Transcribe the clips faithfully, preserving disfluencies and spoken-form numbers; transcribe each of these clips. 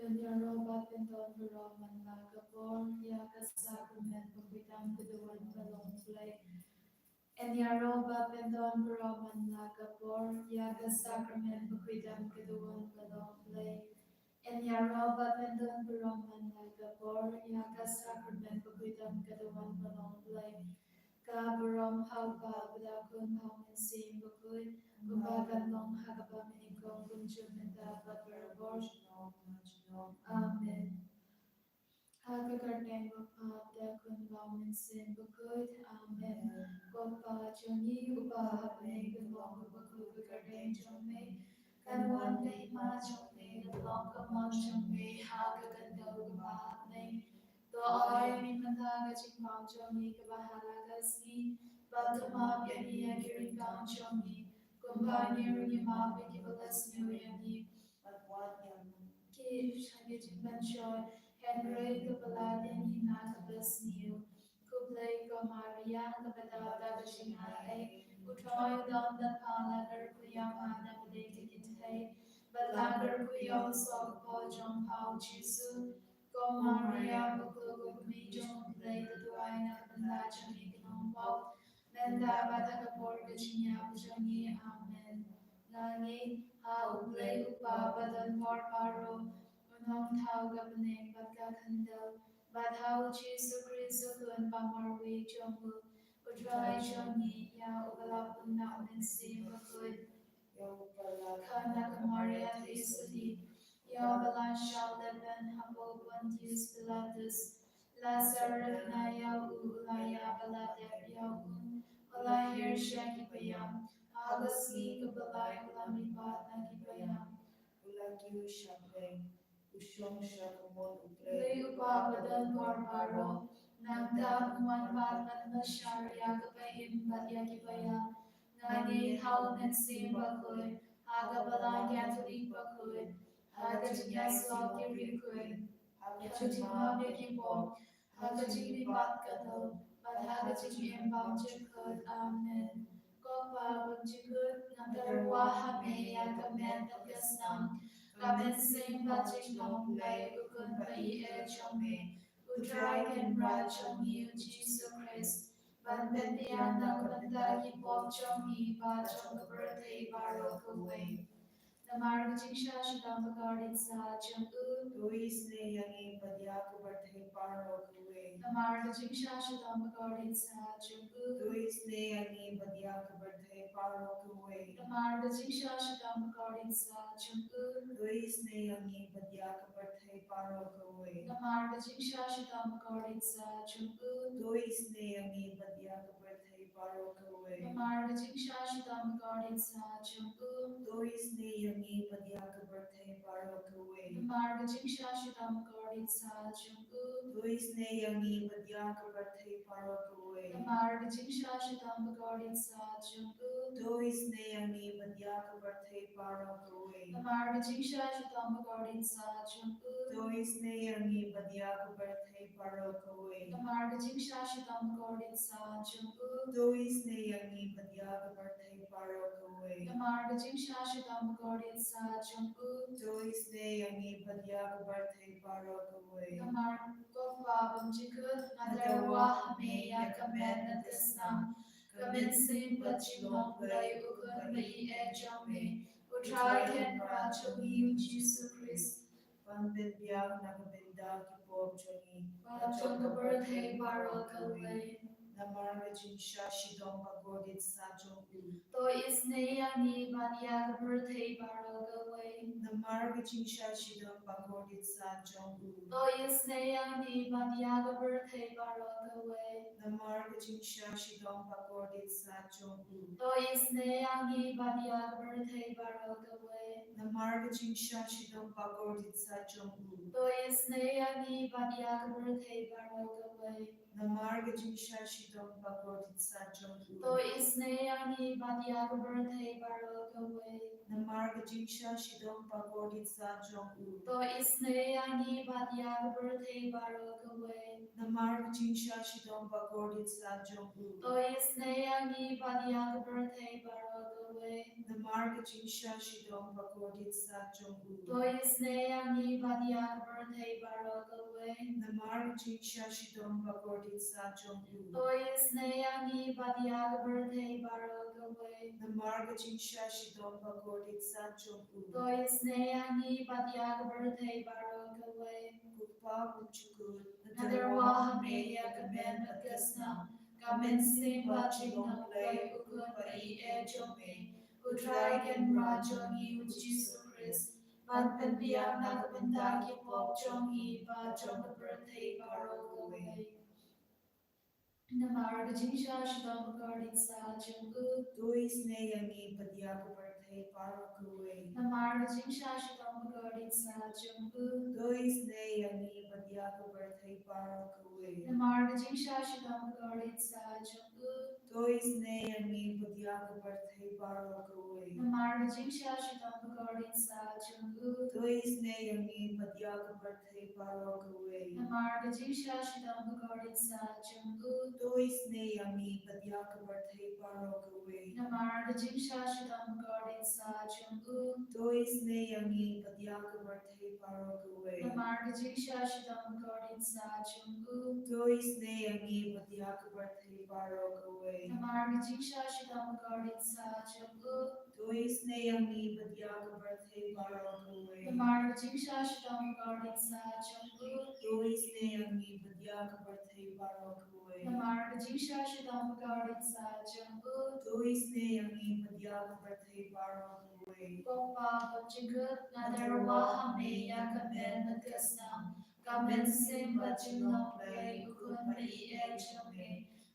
Yn ïaroh bad pyndon baroh man la ka por ïa ka sakrament bakhuid tam ka duwan ka long Blei. Yn ïaroh bad pyndon baroh man la ka por ïa ka sakrament bakhuid tam ka duwan ka long Blei. Yn ïaroh bad pyndon baroh man la ka por ïa ka sakrament bakhuid tam ka duwan ka long Blei. Ka burom ha u Kpa bad ha u Khun bad ha u Mynsiem Bakhuid, kumba ka long ha kaba mynnyngkong, kumjuh mynta bad barabor, junom junom. Amen. Ha ka kyrteng u Kpa bad u Khun bad u Mynsiem Bakhuid. Amen. Ko Kpa jong ngi uba ha bneng, ka long kaba kyrkhu ka kyrteng jong me. Kan wan ka hima jong me, kan long ka mon jong me ha ka khyndew kumba ha bneng. To ai ïa ngi mynta ka jingbam jong ngi kaba ha la ka sngi, bad to map ïa ngi ïa ki ryngkang jong ngi, kumba ngi ruh ngi map ïa kiba la sniew ïa ngi. Bad wat ïa ngi ki sha ki jingpynshoi, hynrei to pyllait ïa ngi na kaba sniew. Khublei ko Maria, kaba dap da ka jingai, u Trai u don bad pha. La kyrkhu ïa pha na pdeng ki kynthei, bad la kyrkhu ïa u soh ka kpoh jong pha u Jisu. Ko Maria, bakhuid, ko kmie jong u Blei, to duwai na ka bynta jong ngi ki nongpop, mynta bad ha ka por ka jingïap jong ngi. Amen. Nga ngeit ha u Blei u Kpa badonbor baroh, u Nongthaw ka bneng bad ka khyndew, bad ha u Jisu Khrist u Khun ba marwei jong u, u Trai jong ngi, ïa uba la bun na u Mynsiem Bakhuid, ïa uba la kha na ka Maria Theisotti, ïa uba la shah lehbeiñ hapoh Pontius Pilatus, la sah ryngkat ïa u, u la ïap bad la dep ïa u, u la hiar sha ki paidbah, ha ka sngi kaba lai u la mihpat na ki paidbah, u la kiew sha bneng, u shong sha ka mon u Blei. Blei u Kpa badonbor baroh, nangta un wan pat ban bishar ïa ki bahaïing bad ïa ki baïa. Nga ngeit ha u Mynsiem Bakhuid, ha ka balang Katholik bakhuid, ha ka jingïasyllok ki riewkhuid, ha ka jingmap ïa ki pop, ha ka jingmihpat ka doh, bad ha ka jingim bymjukut. Amen. Ko Kpa bymjukut, nga dawa ha me ïa ka met bad ka snam, ka mynsiem bad jinglong Blei u Khun ba ïeit jong me, u Trai Kynrad jong ngi u Jisu Khrist, ban pynbiang na ka bynta ki pop jong ngi bad jong ka pyrthei baroh kawei. Namar ka jingshah shitom bakordit satia jong u, to isynei ïa ngi bad ïa ka pyrthei baroh kawei. Namar ka jingshah shitom bakordit satia jong u, to isynei ïa ngi bad ïa ka pyrthei baroh kawei. Namar ka jingshah shitom bakordit satia jong u, to isynei ïa ngi bad ïa ka pyrthei baroh kawei. Namar ka jingshah shitom bakordit satia jong u, to isynei ïa ngi bad ïa ka pyrthei baroh kawei. Namar ka jingshah shitom bakordit satia jong u, to isynei ïa ngi bad ïa ka pyrthei baroh kawei. Namar ka jingshah shitom bakordit satia jong u, to isynei ïa ngi bad ïa ka pyrthei baroh kawei. Namar ka jingshah shitom bakordit satia jong u, to isynei ïa ngi bad ïa ka pyrthei baroh kawei. Namar ka jingshah shitom bakordit satia jong u, to isynei ïa ngi bad ïa ka pyrthei baroh kawei. Namar ka jingshah shitom bakordit satia jong u, to isynei ïa ngi bad ïa ka pyrthei baroh kawei. Namar ka jingshah shitom bakordit satia jong u, to isynei ïa ngi bad ïa ka pyrthei baroh kawei. Namar ko Kpa bymjukut, nga dawa ha me ïa ka met bad ka snam, ka mynsiem bad jinglong Blei u Khun ba ïeit jong me, u Trai Kynrad jong ngi u Jisu Khrist, ban pynbiang na ka bynta ki pop jong ngi bad jong ka pyrthei baroh kawei. Namar ka jingshah shitom bakordit satia jong u, to isynei ïa ngi bad ïa ka pyrthei baroh kawei. Namar ka jingshah shitom bakordit satia jong u, to isynei ïa ngi bad ïa ka pyrthei baroh kawei. Namar ka jingshah shitom bakordit satia jong u, to isynei ïa ngi bad ïa ka pyrthei baroh kawei. Namar ka jingshah shitom bakordit satia jong u, to isynei ïa ngi bad ïa ka pyrthei baroh kawei. Namar ka jingshah shitom bakordit satia jong u, to isynei ïa ngi bad ïa ka pyrthei baroh kawei. Namar ka jingshah shitom bakordit satia jong u, to isynei ïa ngi bad ïa ka pyrthei baroh kawei. Namar ka jingshah shitom bakordit satia jong u, to isynei ïa ngi bad ïa ka pyrthei baroh kawei. Namar ka jingshah shitom bakordit satia jong u, to isynei ïa ngi bad ïa ka pyrthei baroh kawei. Namar ka jingshah shitom bakordit satia jong u. To isynei ïa ngi bad ïa ka pyrthei baroh kawei. Namar ka jingshah shitom bakordit satia jong u. To isynei ïa ngi bad ïa ka pyrthei baroh kawei. Ko Pa bymjukut, nga tyrwa ha me ïa ka met bad ka snam, ka mynsiem bad jinglong blei u Khun ba ïeit jong me, U Trai Kynrad jong ngi U Jisu Khrist, ban pynbiang na ka bynta ki pop jong ngi bad jong ka pyrthei baroh kawei. Namar ka jingshah shitom bakordit satia jong u. To isynei ïa ngi bad ïa ka pyrthei baroh kawei. Namar ka jingshah shitom bakordit satia jong u. To isynei ïa ngi bad ïa ka pyrthei baroh kawei. Namar ka jingshah shitom bakordit satia jong u. To isynei ïa ngi bad ïa ka pyrthei baroh kawei. Namar ka jingshah shitom bakordit satia jong u. To isynei ïa ngi bad ïa ka pyrthei baroh kawei. Namar ka jingshah shitom bakordit satia jong u. To isynei ïa ngi bad ïa ka pyrthei baroh kawei. Namar ka jingshah shitom bakordit satia jong u. To isynei ïa ngi bad ïa ka pyrthei baroh kawei. Namar ka jingshah shitom bakordit satia jong u. To isynei ïa ngi bad ïa ka pyrthei baroh kawei. Namar ka jingshah shitom bakordit satia jong u. To isynei ïa ngi bad ïa ka pyrthei baroh kawei. Namar ka jingshah shitom bakordit satia jong u. To isynei ïa ngi bad ïa ka pyrthei baroh kawei. Namar ka jingshah shitom bakordit satia jong u. To isynei ïa ngi bad ïa ka pyrthei baroh kawei. Ko Pa bymjukut, nga tyrwa ha me ïa ka met bad ka snam, ka mynsiem bad jinglong blei u Khun ba ïeit jong me,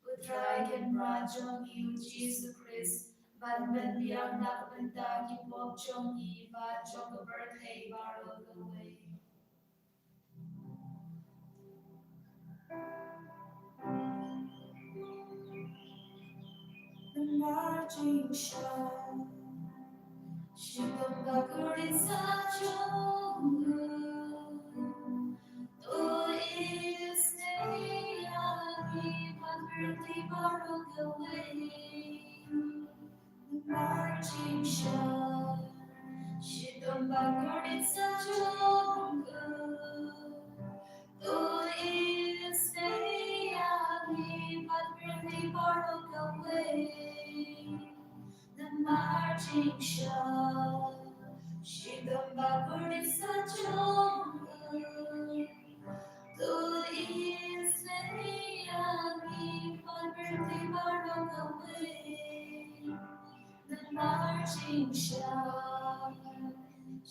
U Trai Kynrad jong ngi U Jisu Khrist, ban pynbiang na ka bynta ki pop jong ngi bad jong ka pyrthei baroh kawei. Namar jingshah shitom bakordit satia jong u, to isynei ïa ngi bad pyrthei baroh kawei. Namar jingshah shitom bakordit satia jong u, to isynei ïa ngi bad pyrthei baroh kawei. Namar jingshah shitom bakordit satia jong u, to isynei ïa ngi bad pyrthei baroh kawei. Namar jingshah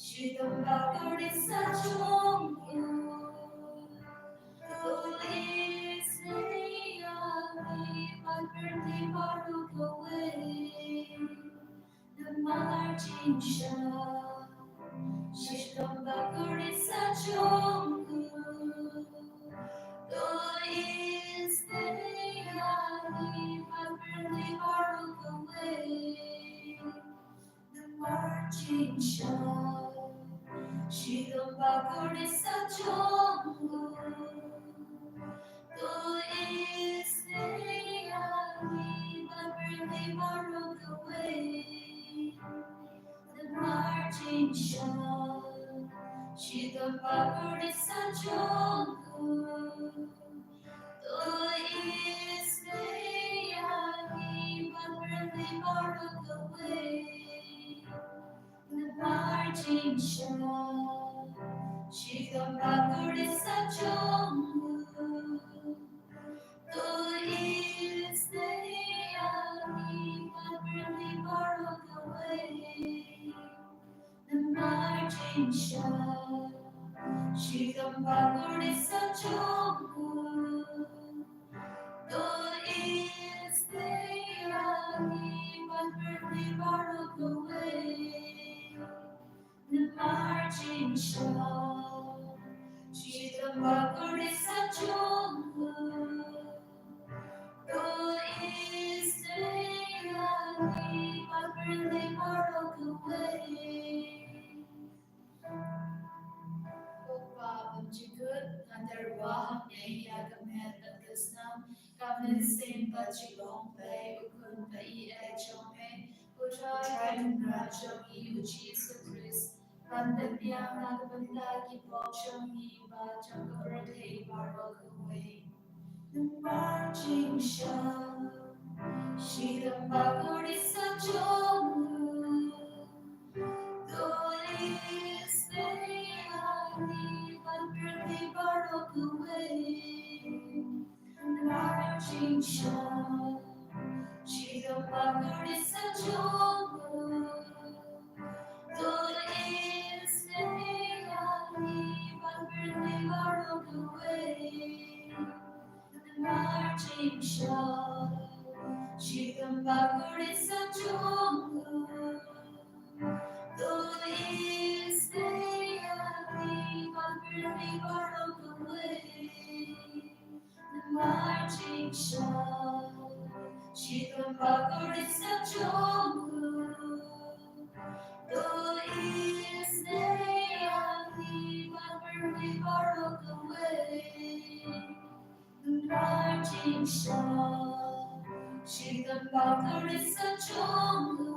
shitom bakordit satia jong u, to isynei ïa ngi bad pyrthei baroh kawei. Namar jingshah shitom bakordit satia jong u, to isynei ïa ngi bad pyrthei baroh kawei. Namar jingshah shitom bakordit satia jong u, to isynei ïa ngi bad pyrthei baroh kawei. Namar jingshah shitom bakordit satia jong u, to isynei ïa ngi bad pyrthei baroh kawei. Namar jingshah shitom bakordit satia jong u, to isynei ïa ngi bad pyrthei baroh kawei. Namar jingshah shitom bakordit satia jong u, to isynei ïa ngi bad pyrthei baroh kawei. Namar jingshah shitom bakordit satia jong u, to isynei ïa ngi bad pyrthei baroh kawei. Ko Pa bymjukut, nga tyrwa ha me ïa ka met bad ka snam, ka mynsiem bad jinglong blei u Khun ba ïeit jong me, U Trai Kynrad jong ngi U Jisu Khrist, ban pynbiang Na ka bynta ki pop jong ngi bad jong ka pyrthei baroh kawei. Namar jingshah shitom bakordit sa jong u. To isynei ïa ngi bad pyrthei baroh kawei. Namar jingshah shitom bakordit sa jong u. To isynei ïa ngi bad pyrthei baroh kawei. Namar jingshah shitom bakordit sa jong u. To isynei ïa ngi bad pyrthei baroh kawei. Namar jingshah shitom bakordit sa jong u. To isynei ïa ngi bad pyrthei baroh kawei. Namar jingshah shitom bakordit sa jong u.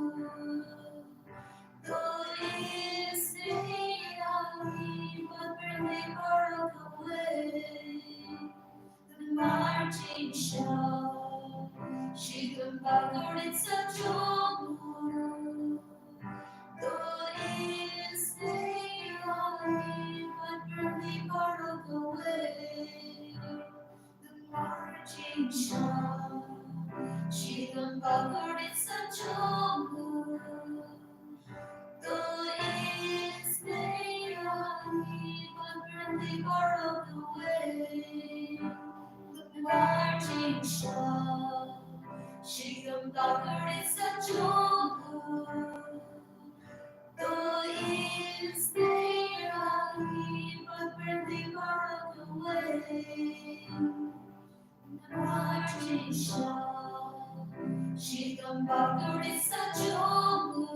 To isynei ïa ngi bad pyrthei baroh kawei. Namar jingshah shitom bakordit sa jong u. To isynei ïa ngi bad pyrthei baroh kawei. Namar jingshah shitom bakordit sa jong u. To isynei ïa ngi bad pyrthei baroh kawei. Namar jingshah shitom bakordit sa jong u. To isynei ïa ngi bad pyrthei baroh kawei. Namar jingshah shitom bakordit sa jong u.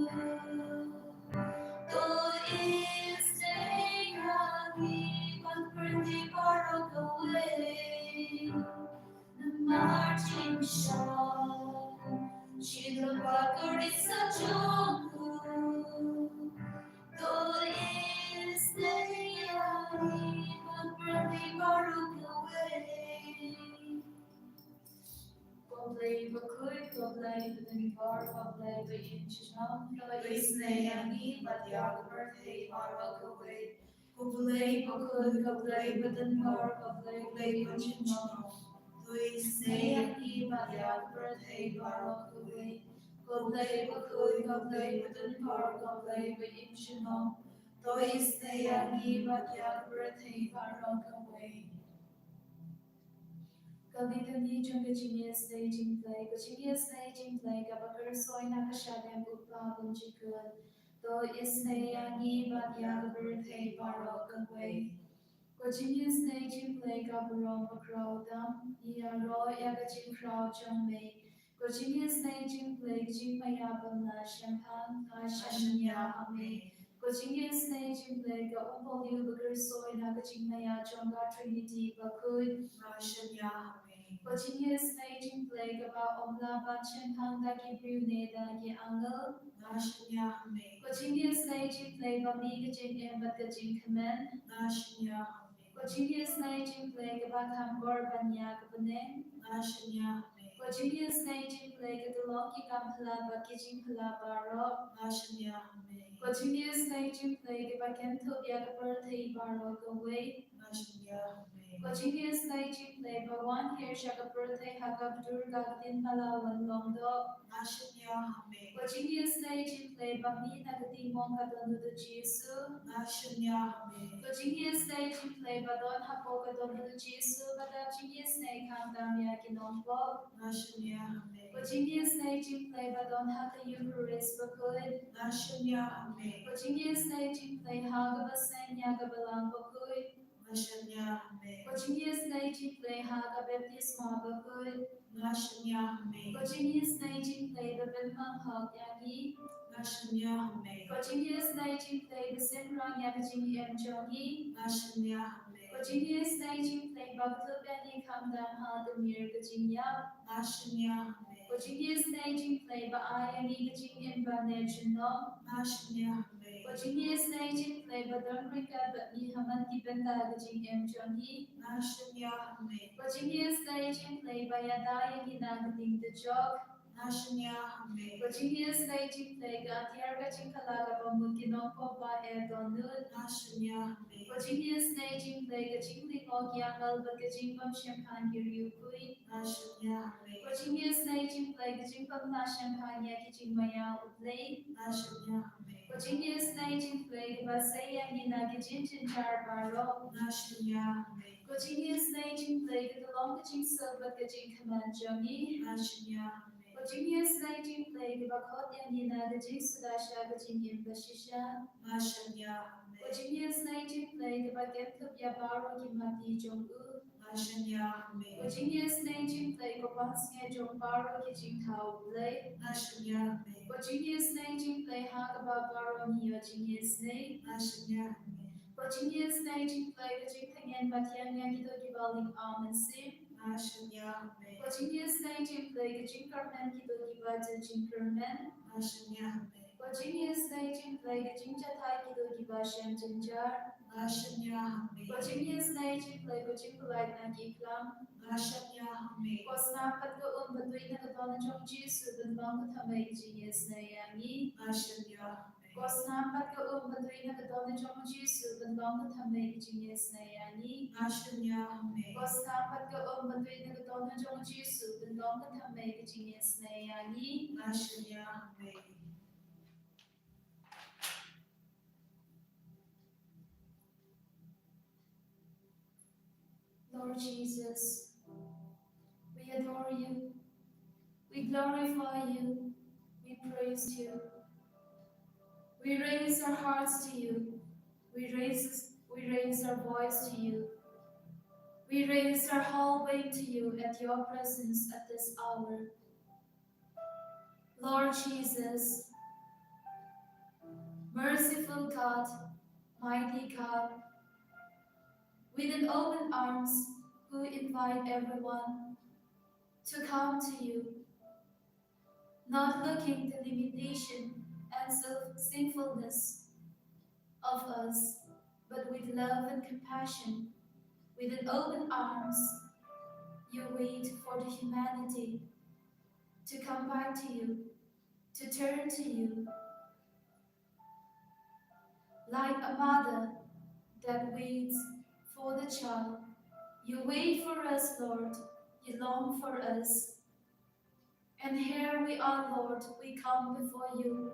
To isynei ïa ngi bad pyrthei baroh kawei. Namar jingshah shitom bakordit sa jong u. To isynei ïa ngi bad pyrthei baroh kawei. Ko Blei bakhuid, ko Blei badonbor, ko Blei baïeit shnong, to isynei ïa ngi bad ïa ka pyrthei baroh kawei. Ko Blei bakhuid, ko Blei badonbor, ko Blei baïeit shnong, to isynei ïa ngi bad ïa ka pyrthei baroh kawei. Ko Blei bakhuid, ko Blei badonbor, ko Blei baïeit shnong, to isynei ïa ngi bad ïa ka pyrthei baroh kawei. Ka Litany jong ka Jingïasynei Jingblei. Ka Jingïasynei Jingblei kaba kyrsoi na ka Shadem U Kpa bymjukut, to isynei ïa ngi bad ïa ka pyrthei baroh kawei. Ka Jingïasynei Jingblei ka burom bakhraw tam, ngi ïaroh ïa ka jingkhraw jong me. Ka Jingïasynei Jingblei ka jingmaïa bymlah shemphang, nga shaniah ha me. Ka Jingïasynei Jingblei ka umpolio ba kyrsoi na ka jingmaïa jong ka Trinity bakhuid, nga shaniah ha me. Ka Jingïasynei Jingblei kaba ym lah ban shemphang da ki briew ne da ki angel, nga shaniah ha me. Ka Jingïasynei Jingblei ba mih ka jingim bad ka jingkmen, nga shaniah ha me. Ka Jingïasynei Jingblei kaba kham bor ban ïa ka bneng, nga shaniah ha me. Ka Jingïasynei Jingblei ka kyllon ki kam phylla bad ki jingphylla baroh, nga shaniah ha me. Ka Jingïasynei Jingblei kaba kynthup ïa ka pyrthei baroh kawei, nga shaniah ha me. Ka Jingïasynei Jingblei ba wan hiar sha ka pyrthei ha ka kdur ka ktien pala wan long doh, nga shaniah ha me. Ka Jingïasynei Jingblei ba mih na ka diengmong ka don u Jisu, nga shaniah ha me. Ka Jingïasynei Jingblei ba don hapoh ka don u Jisu, ba dap jingïasynei khamtam ïa ki nongpop, nga shaniah ha me. Ka Jingïasynei Jingblei ba don ha ka Eukharist bakhuid, nga shaniah ha me. Ka Jingïasynei Jingblei ha kaba seng ïa ka Balang bakhuid, nga shaniah ha me. Ka Jingïasynei Jingblei ha ka baptisma bakhuid, nga shaniah ha me. Ka Jingïasynei Jingblei ba pynmang hok ïa ngi, nga shaniah ha me. Ka Jingïasynei Jingblei ba synran ïa ka jingim jong ngi, nga shaniah ha me. Ka Jingïasynei Jingblei ba kdup ïa ngi khamtam ha ka mier ka jingïap, nga shaniah ha me. Ka Jingïasynei Jingblei ba ai ïa ngi ka jingim ba neh junom, nga shaniah ha me. Ko jingïasnei jong U Blei ba don ryngkat bad ngi ha man ki bynta ka jingim jong ngi. Nga shim ïa U Blei. Ko jingïasnei jong U Blei ba ïada ïa ngi na ka ding ka jong. Nga shim ïa U Blei. Ko jingïasnei jong U Blei ka atiar ka jingkhlaiñ kaba mut ki nongpop ba eh don lut. Nga shim ïa U Blei. Ko jingïasnei jong U Blei ka jinglyngngoh ki angel bad ka jingbym shemphang ki riewkhuid. Nga shim ïa U Blei. Ko jingïasnei jong U Blei ka jingpynlah shemphang ïa ki jingmaïa U Blei. Nga shim ïa U Blei. Ko jingïasnei jong U Blei kaba sei ïa ngi na ki jingjynjar baroh. Nga shim ïa U Blei. Ko jingïasnei jong U Blei ka long ka jingsuk bad ka jingkmen jong ngi. Nga shim ïa U Blei. Ko jingïasnei jong U Blei kaba khot ïa ngi na ka jingsuda sha ka jingim ba shisha. Nga shim ïa U Blei. Ko jingïasnei jong U Blei kaba kynthup ïa baroh ki mati jong u. Nga shim ïa U Blei. Ko jingïasnei jong U Blei ka pansngiat jong baroh ki jingthaw U Blei. Nga shim ïa U Blei. Ko jingïasnei jong U Blei ha kaba baroh ngi ïoh jingïasnei. Nga shim ïa U Blei. Ko jingïasnei jong U Blei ka jingtngen ba thiang ïa kito kiba lyngkhuh mynsiem. Nga shim ïa U Blei. Ko jingïasnei jong U Blei ka jingkyrmen kito kiba jin jingkyrmen. Nga shim ïa U Blei. Ko jingïasnei jong U Blei ka jingjahthait kito kiba shem jynjar. Nga shim ïa U Blei. Ko jingïasnei jong U Blei ka jingpyllait na ki khlam. Nga shim ïa U Blei. Ko snam pat ka um ba tuid na ka dohnud jong U Jisu ban long ka thymmei ka jingïasnei ïa ngi. Nga shim ïa U Blei. Ko snam pat ka um ba tuid na ka dohnud jong U Jisu ban long ka thymmei ka jingïasnei ïa ngi. Nga shim ïa U Blei. Ko snam pat ka um ba tuid na ka dohnud jong U Jisu ban long ka thymmei ka jingïasnei ïa ngi. Nga shim ïa U Blei. Lord Jesus, we adore you. We glorify you. We praise you. We raise our hearts to you. We raise, we raise our voice to you. We raise our whole being to you at your presence at this hour. Lord Jesus, merciful God, mighty God, with an open arms, who invite everyone to come to you, not looking the limitation and self sinfulness of us, but with love and compassion, with an open arms, you wait for the humanity to come back to you, to turn to you. Like a mother that waits for the child, you wait for us, Lord. You long for us. And here we are, Lord. We come before you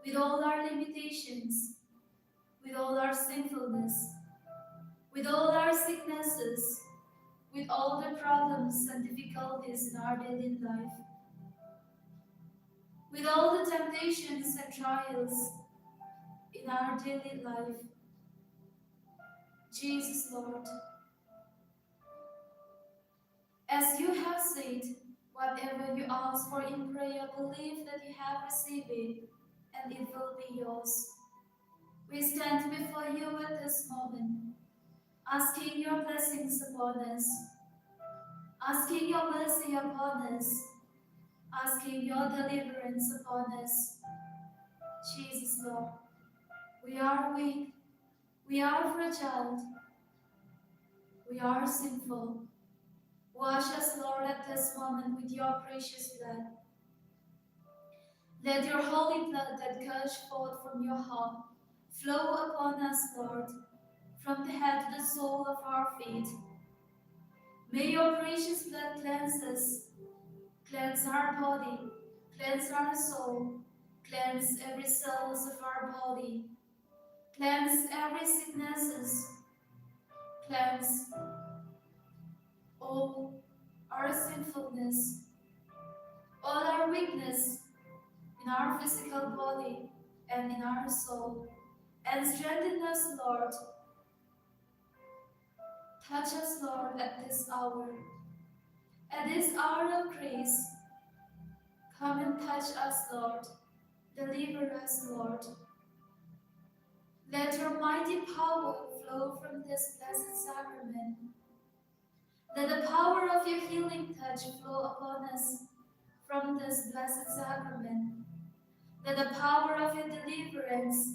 with all our limitations, with all our sinfulness, with all our sicknesses, with all the problems and difficulties in our daily life, with all the temptations and trials in our daily life. Jesus, Lord, as you have said, whatever you ask for in prayer, believe that you have received it, and it will be yours. We stand before you at this moment, asking your blessings upon us, asking your mercy upon us, asking your deliverance upon us. Jesus, Lord, we are weak, we are fragile, we are sinful. Wash us, Lord, at this moment with your precious blood. Let your holy blood that gushed forth from your heart flow upon us, Lord, from the head to the sole of our feet. May your precious blood cleanse us, cleanse our body, cleanse our soul, cleanse every cells of our body, cleanse every sicknesses, cleanse all our sinfulness, all our weakness in our physical body and in our soul, and strengthen us, Lord. Touch us, Lord, at this hour. At this hour of grace, come and touch us, Lord. Deliver us, Lord. Let your mighty power flow from this blessed sacrament. Let the power of your healing touch flow upon us from this blessed sacrament. Let the power of your deliverance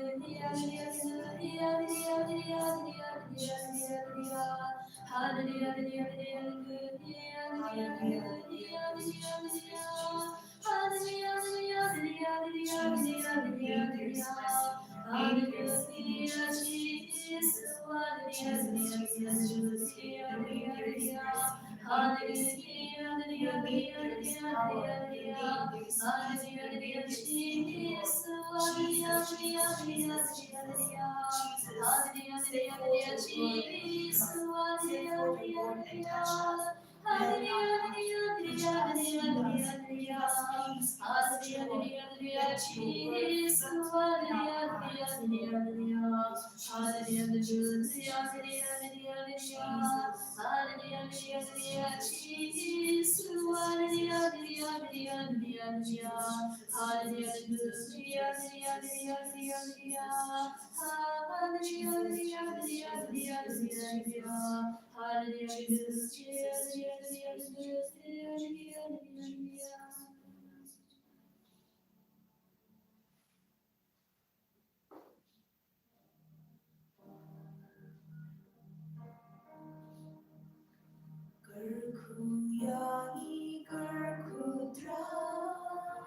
Kyrkhu ïa ngi, kyrkhu Trai.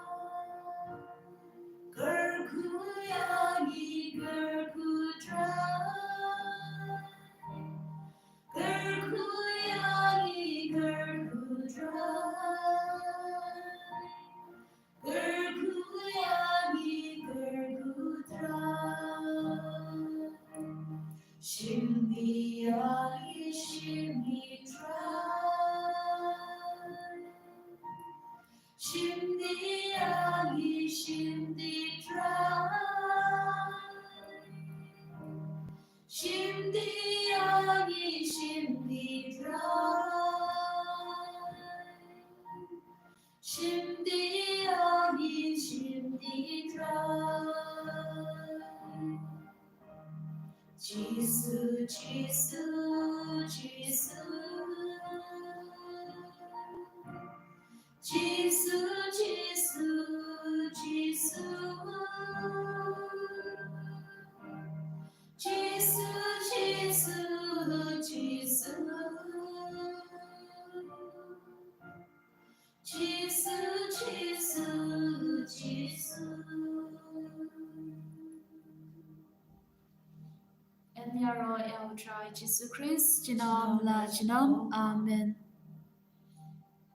Kyrkhu ïa ngi, kyrkhu Trai. Kyrkhu ïa ngi, kyrkhu Trai. Kyrkhu ïa ngi, kyrkhu Trai. Shim ngi ïa ngi, shim ngi Trai. Shim ngi ïa ngi, shim ngi Trai. Shim ngi ïa ngi, shim ngi Trai. Shim ngi ïa ngi, shim ngi Trai. Jisu, Jisu, Jisu. Jisu, Jisu, Jisu. Jisu, Jisu, Jisu. Jisu, Jisu, Jisu. Yn ïaroh ïa U Trai Jisu Khrist, junom la junom. Amen.